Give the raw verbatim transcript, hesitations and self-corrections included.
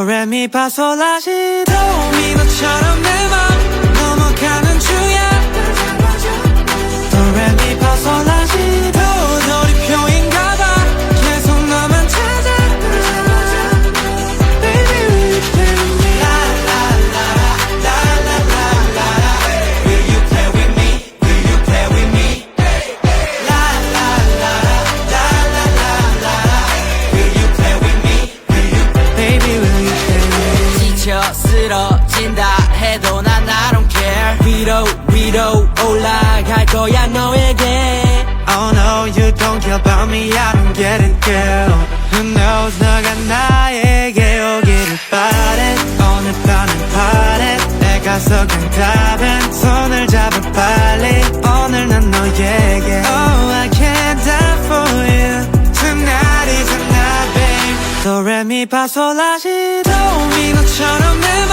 Do, re, mi, fa, sol, 라, 시, 도. 미, 너처럼 내 맘 넘어가는 중이야. Do, re, mi, fa, sol, 라, 시, 도. 돌이표인가 봐. 계속 너만 찾아. Baby, will you play with me? Will you play with me? Baby, will you stay? 지쳐 쓰러진다 해도 난 I don't care. 위로 위로 올라갈 거야 너에게. Oh no, you don't care about me, I don't get it, girl. Who knows, 너가 나에게 오기를 바래. 오늘 밤은 party. 내 가서 그냥 답은 손을 잡아 빨리. 오늘 난 너에게. Oh, I can't die for you. Tonight is the night, babe. Do, re, mi, fa, sol, 라, 시, 도. 미, 너처럼 내